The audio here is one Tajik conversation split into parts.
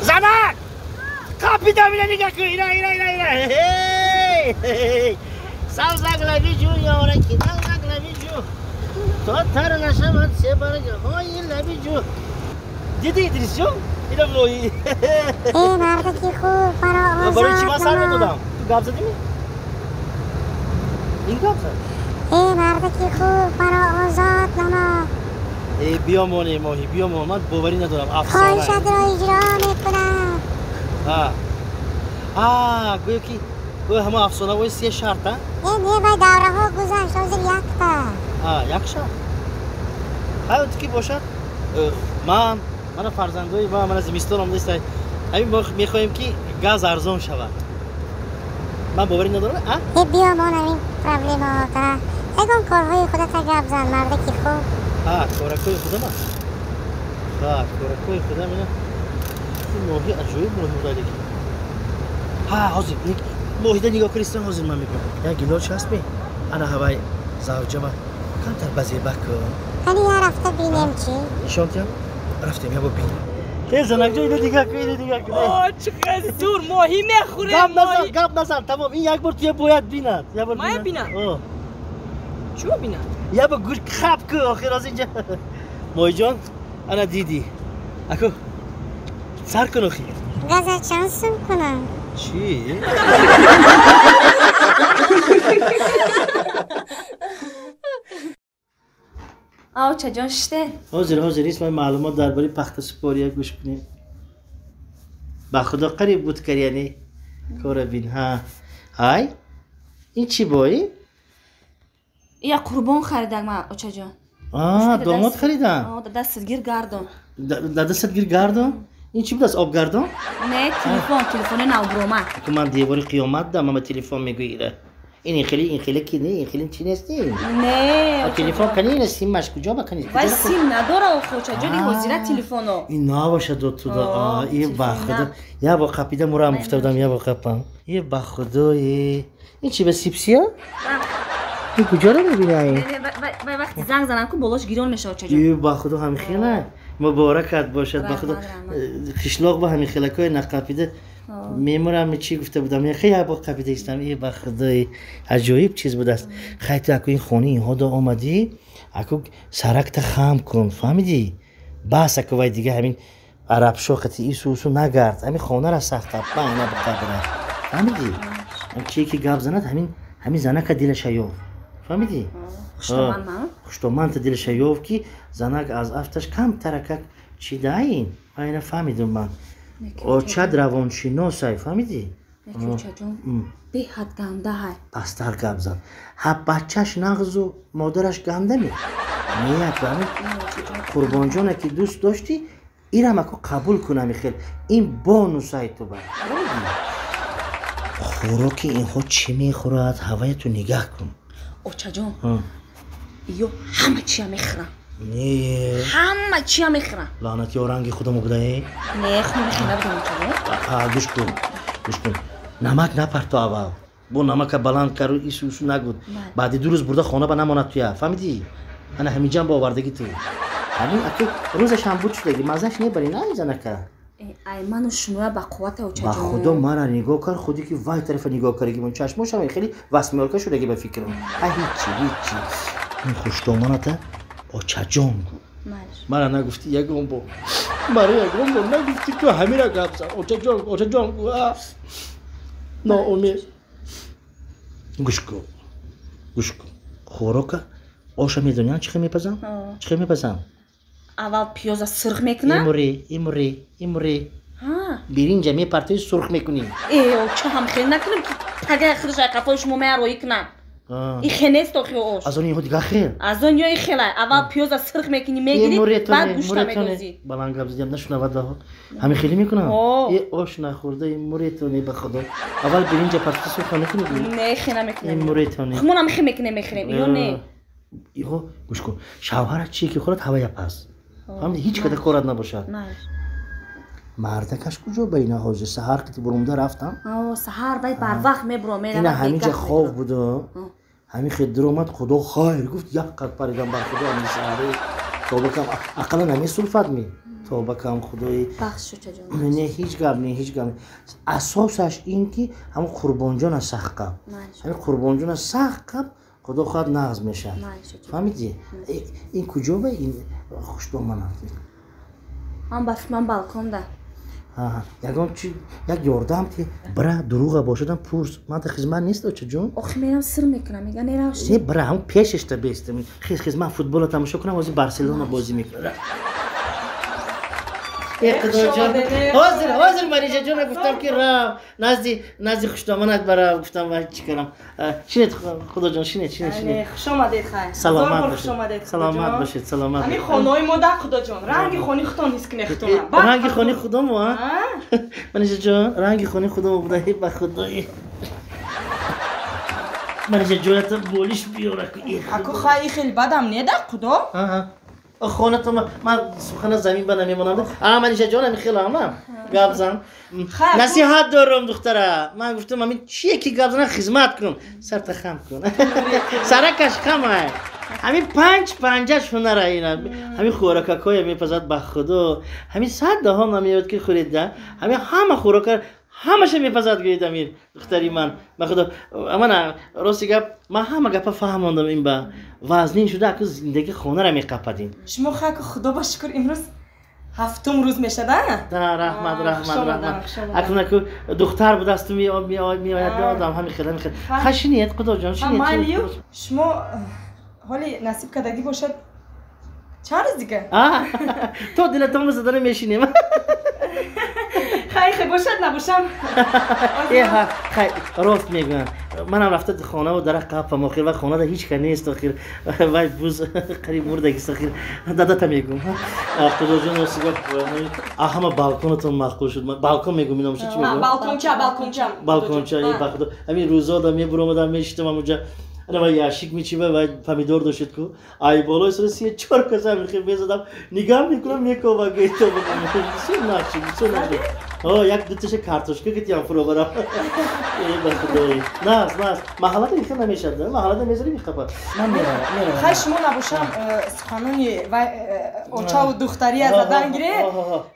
Занак! Қапида мина нигоҳ кун. Ира ира ира ира. Савзак лаби ҷӯ ёраки нағзак лаби ҷӯ. То тар нашавад се баргҳои лаби ҷӯ. Диди Идрисҷон? Ина моҳӣ. Э мардаки хуб, маро озод. Барои чӣ ман сар медодам? Ту гап задӣ? Ин гап зад. Э мардаки хуб, маро озод намо. Э биёмон, э моҳӣ, биёмон, ман боварӣ надорам, афсона. Хоҳишатро иҷро мекунам. Ҳа. А, гӯё ки гӯё ҳама афсонаҳои се шарт, а? Э не, вай давраҳо гузашт, ҳозир якта. А, як шарт. Ҳай, ки бошад, ман мана фарзандои ма мана зимистон омдаист, ҳамин мо мехоҳем ки газ арзон шавад. Ман боварӣ надорам, а? Э биёмон ҳамин проблемаҳота. Ягон корҳои худата гап зан, мардаки хуб. А, коракҳои худам аст. Ҳа, коракҳои худам ина. Ин моҳи аҷоиб моҳи буда лекин. Ҳа, ҳозир моҳида нигоҳ кунистон, ҳозир ман мегӯям. Як гилоч ҳаст ми? Ана ҳавай завҷама камтар базеба кун. Қани я рафта бинем чӣ? Нишон диҳам? Рафтем, я бо бин. Э занакҷон, ино нигоҳ кун, ино нигоҳ кун. О, чӣ қадр зур моҳӣ мехӯрем. Гап назан, гап назан, тамом. Ин як бор туя бояд бинад. Як бор Мая бинад? О. Чӣ бинад? Я бо гӯш хап кун, охир аз инҷа. Моҳиҷон, ана дидӣ. Аку сар кун охир. Газа чанд сум кунам? Чӣ? Очаҷон, шиште? Ҳозир, ҳозир, исмай маълумот дар бораи пахтасупория гӯш кунем. Ба худо қариб буд кар, яъне кора бин. Ҳа. Ҳай? Ин чӣ бои? Я қурбон харидак ман, очаҷон. А, домод харидан? О, да дастгир гардон. Да дастгир гардон? Ин чӣ будааст, обгардон? Не, телефон, телефони навбуромад. Аку ман девори қиёмат дам, ама телефон мегӯӣ ира. Ин хеле, ин хеле ки не, ин хеле чӣ нести? Не. Телефон кани ина симаш куҷо ба кани? Вай сим надора охо, очаҷон, ин ҳозира телефоно. Ин набошад до туда. А, и ба худо. Я бо қапида мурам гуфта будам, я бо қапам. Е ба худо, е. Ин чӣ ба сипсия? Ин куҷоро мебинӣ? Вай вақти занг занам ку болош гирён мешавад, очаҷон. Е ба худо, ҳамин хела. Муборакат бошад, ба худо. Қишлоқ ба ҳамин хелакҳои нақапида мемурам, чӣ гуфта будам, хеле бо қапида истам. Е ба худои, аҷоиб чиз будааст. Хай, ту аку ин хонаи инҳо до омадӣ, аку саракта хам кун, фаҳмидӣ? Бас аку вай дига ҳамин арабшоқати ису усу нагард, ҳамин хонара сахта байна биқабра, фаҳмидӣ? Чие ки гап занад, ҳамин ҳамин занака дилаша ёфт, фаҳмидӣ? Хуштоманта дилаша ёфт, ки занак аз афташ камтаракак чӣ даин. Айна фаҳмидум ман. Очад равоншиносай, фаҳмидӣ? Беҳад гандаҳай. Пасттар гап зан. Ҳа, бачаш нағзу модараш гандаме? Не, ҳамин Қурбонҷоне ки дӯст доштӣ, ирам аку қабул кунами хел. Ин бонусай ту ба. Хӯроки инҳо чӣ мехӯрад, ҳавая ту нигаҳ кун. Очаҷон, ё ҳама чия мехӯрам. Не. Ҳама чия мехӯрам. Лаънати оранги худамо будаe? Не, худам мехӯрам набудам, очаҷон. Гӯш кун, гӯш кун. Намак напарто аввал. Бо намака баланд кару ису усу нагуд. Баъди 2 рӯз бурда хона ба намонад туя, фаҳмидӣ? Ана ҳаминҷам ба овардагӣ ту. Ҳамин аку рӯзаш ҳам буд шудаги, маззаш небарӣ на занака. Ай ману шумоя ба қуввата, очаҷон. Ба худо мара нигоҳ кар, худи ки вай тарафа нигоҳ кардаги, мон чашмошам хеле васмиёрка шудаги ба фикрам. Ай ҳичи, ҳичи. Ин хуштоманата очаҷон гу. Мара нагуфтӣ ягон бор. Мара ягон бор нагуфтӣ, ки ҳамира гап зан. Очаҷон, очаҷон гу. Ноумед. Гӯш кун. Гӯш кун. Хӯрока оша медонӣ чӣ хел мепазам? Чӣ хел мепазам? Аввал пиёза сурх мекунам. Имури, имури, имури. Биринҷа мепартои сурх мекунӣ. Э, оча, ҳам хел накунам ки тагай худаш ай қафои шумо мая роӣ кунам. И хел нест охи ош. Аз он инҳо дигар хел. Аз он ё и хелай. Аввал пиёза сурх мекунӣ, мегирӣ, баъд гӯшта медозӣ. Баланд гап задиам, нашунавад ваҳо. Ҳамин хеле мекунам? Е ош нахӯрда, муретоне, ба худо. Аввал биринҷа партои сурх мекунӣ? Не, хел намекунам. Муретоне. Хумонам хел мекунем, мехӯрем. Ё не? Иҳо, гӯш кун. Шавҳара чие ки хӯрад, ҳавая пас. Фаҳмидӣ? Ҳеҷ када корат набошад. Мардакаш куҷо ба ина ҳозир? Саҳар ки бурумда рафтам. О, саҳар вай барвақт мебуром, меравад. Ина ҳаминҷа хов буда. Ҳамин хел дуромад, худо хайр гуфт, як қад паридам бар худо ҳамин саҳаре. Тоба кам, ақаллан намесулфад ми? Тоба кам, худои. Бахш чаҷон. Не, ҳеҷ гап не, ҳеҷ гап не. Асосаш ин ки ҳамон Қурбонҷона сахт қаб. Ҳамин Қурбонҷона сахт қаб, худо хоҳад нағз мешавад. Фаҳмидӣ? Ин куҷо ба ин хушдоман аст? Ман ба ман балконда. Ягон чи як ёрдам ки бира дурӯға бошадам пурс. Ман та хизмат нест, очаҷон? Охи мерам сир мекунам, мега нерав. Не, бира ҳам пешашта бестам. Хиз хиз ман футбола тамошо кунам, ҳозир Барселона бозӣ мекунам. Худоҷон, ҳозир ҳозир Марижаҷона гуфтам ки рав назди назди хушдоманат барав, гуфтам ва чӣ кунам. Шинед Худоҷон, шинед, шинед, шинед. Хуш омадед, хай. Саломат бошед. Саломат бошед, саломат. Ҳамин хонаҳои мо да Худоҷон, ранги хони худтон ҳис кунед худтон. Ранги хони худомо, а? Марижаҷон, ранги хони худомо буда, ба худои. Марижаҷоната болиш биёра. Аку хай, хеле бадам не да Худо? Хонато ман сухана замин ба намемонам. А Манижаҷон, ами хеле ама гап зан. Насиҳат дорам духтара. Ман гуфтам ами чие ки гап зана хизмат кун. Сарта хам кун. Саракаш хам ай. Ҳамин панҷ панҷаш ҳунара ина. Ҳамин хӯрокакое мепазад ба худо. Ҳамин сад даҳон намеояд ки хӯрида. Ҳамин ҳама хӯрока ҳамаша мепазад гӯед амир духтари ман. Ба худо мана рости гап ман ҳама гапа фаҳмондам ин ба вазнин шуда аку зиндагӣ хонара меқападин. Шумо хаку худо ба шукр имрӯз ҳафтум рӯз мешада? Да, раҳмат, раҳмат, раҳмат. Акун аку духтар будасту меояд одам ҳамин хел, ҳамин хел. Ха шинед Худоҷон, шинед. Малию шумо ҳоли насиб кардагӣ бошад чанд рӯз дига? То дилатон задана мешинем. Хай, хай бошад набошам. Хай, рост мегӯям. Манам рафта хонаву дарахт қапам охир ва хонада ҳеҷ ка нест охир. Вай буз қариб мурдагист охир. Дадата мегӯм. Худоҷон, рости гап ҳама балконатон маъқул шуд. Балкон мегӯм инам чӣ мегӯм? Балконча, балконча. Балконча, ба худо. Ҳамин рӯзода мебуромадам, мешитам ҳамонҷа. Ана вай яшик мечиба, вай помидор дошед ку. Ай болои сара се чор каса мехе мезадам. Нигаҳ мекунам, мекова гӯйто. Бисёр нақши, бисёр нақши. О, як дуташа картошка гитиям фуро барам. Э, ба худои. Наз, наз. Маҳаллада ихе намешад, маҳаллада мезари мехапад. Ман меравам, меравам. Хай шумо набошам суханони вай очаву духтария задан гиред.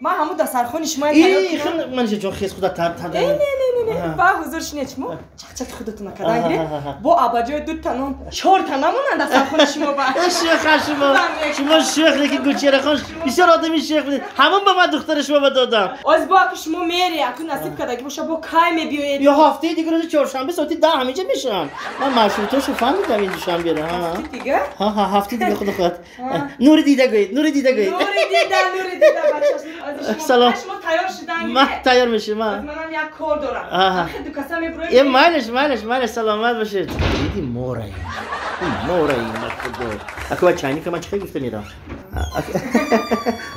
Ман ҳамун дастархони шумо тайёр кунам. Манижа ҷон, хез худа тар тар. Не, не, не, не. Ба ҳузур шинед шумо. Чақчақи худатона кардан гиред. Бо абаҷои ду танон чор та намонанд дастархони шумо ба. Шӯх шумо. Шумо шӯх, лекин Гулчеҳрахон бисёр одами шӯх будед. Ҳамон ба ман духтари шумо ба додам. Оз бо аку шумо мери, аку насиб кардагӣ боша бо кай мебиёед? Ё ҳафтаи дигар рӯзи чоршанбе соати 10 ҳаминҷа мешавам. Ман маршрутошо фаҳмидам ин душанберо. Ҳафтаи дигар? Ҳа, ҳа, ҳафтаи дигар худо хоҳад. Нури дида гӯед, нури дида гӯед. Нури дида, нури дида бача. Салом. Шумо тайёр шудан. Ман тайёр мешавам. Манам як кор дорам. Ду каса мебуроем. Э, майлаш, майлаш, майлаш, саломат бошед. Диди мораи. Мораи, ба худо. Аку ва чайника ман чӣ хел гуфта мерам?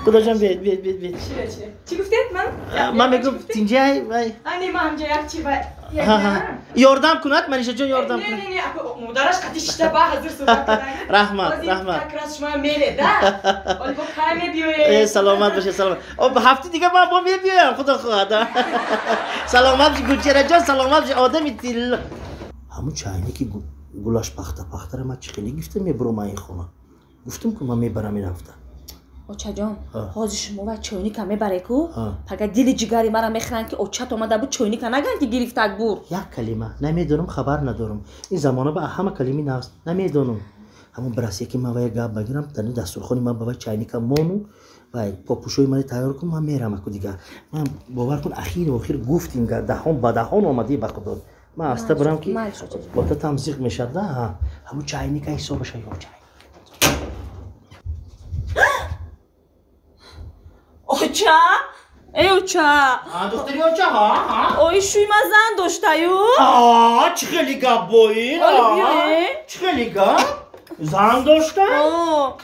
Худоҷон, биед, биед, биед, биед. Чӣ гуфтед ман? Ман мегӯм тинҷай вай. Не, ман ҳамҷа як чи вай. Ёрдам кунад, Манижаҷон ёрдам кунад. Не, не, аку модараш қати шита ба ҳазир суҳбат кардан. Раҳмат, раҳмат. Как раз шумо меред, да? Оли бо кай мебиёед? Э, саломат бошед, саломат. Об ҳафти дига ман бо мебиёям, худо хоҳад. Саломат бошед, Гулчеҳраҷон, саломат бошед, одами тилло. Ҳамун чайники гулаш пахта пахтара ман чӣ хеле гифта мебурам ин хона. Гуфтам ку ман мебарам ин ҳафта. Очаҷон, ҳозир шумо вай чойника мебаре ку, пага дили ҷигари мара мехӯранд ки очат омада буд чойника наган ки гирифтак бур. Як калима намедонам, хабар надорам. Ин замона ба ҳама калими нағз намедонам. Ҳамон бирасия ки ман вай гап багирам, дар дастурхони ман ба вай чайника мону вай попушои мани тайёр кун, ман мерам аку дигар. Ман бовар кун, ахиру охир гуфтим, даҳон ба даҳон омадӣ ба худо. Ман аста барам ки бота тамзиқ мешад, да? Ҳамон чайника ҳисобаша ё чай. Оча? Эй, оча! Духтари оча, ҳа, ҳа. Ой, шӯй ман зан доштаю? А, чӣ хеле гап бо ин? Чӣ хеле гап? Зан дошта?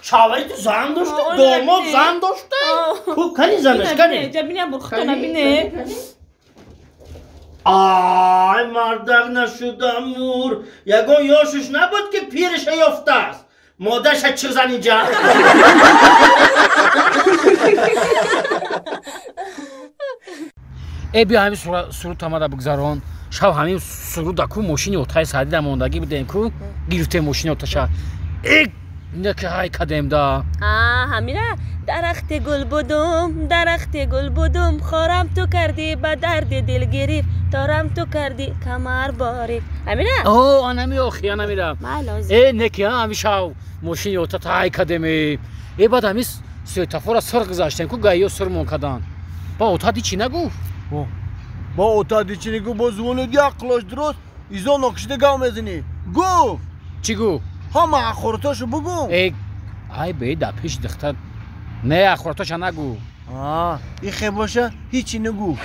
Шавҳари ту зан дошта? Домод зан дошта? Ку кани занаш, кани? Ҷабиня бурхтона бине. Ай, мардак нашуда мур. Ягон ёшиш набуд ки пириша ёфтааст. Модарша чизан инҷа. Э, биё ҳамин суруд омада бигзарон. Шав ҳамин суруда ку мошини отаи саъдида мондагӣ будем ку гирифтем мошини оташа. Э, не ки ҳай кадем да. Ҳамира дарахти гул будум, дарахти гул будум, хорам ту кардӣ, ба дарди дил гирифт, торам ту кардӣ, камар борик. Ҳамира? О, анами охи, анамира. Майли. Э, неки ҳами шав мошини ота тай кадеме. Э, баъд ҳами светофора сир гузаштем ку, гаиё сирмон кадан. Ба ота ди чӣ нагуфт? Ба ота ди чӣ нагуфт? Бо зубони як қулош дуруст изо нокишида гав мезанӣ. Гуфт. Чӣ гуфт? Ҳама ахоротошо бугӯ. Э, ай бе да пеш духтар. Не, ахоротоша нагу. А, ихе боша ҳичи нагу.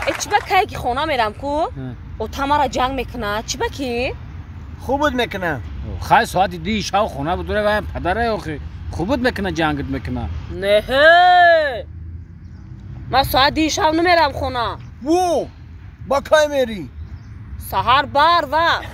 Э, чӣ ба кае ки хона мерам ку, ота мара ҷанг мекунад, чӣ ба ки? Хубуд мекунад. Хай, соати 2 шав хона будура вай падара охи. Хубуд мекунад, ҷангит мекунад. Неҳе! Ман соати 2 шав намерам хона. Во! Ба кай мерӣ? Саҳар бар вақт.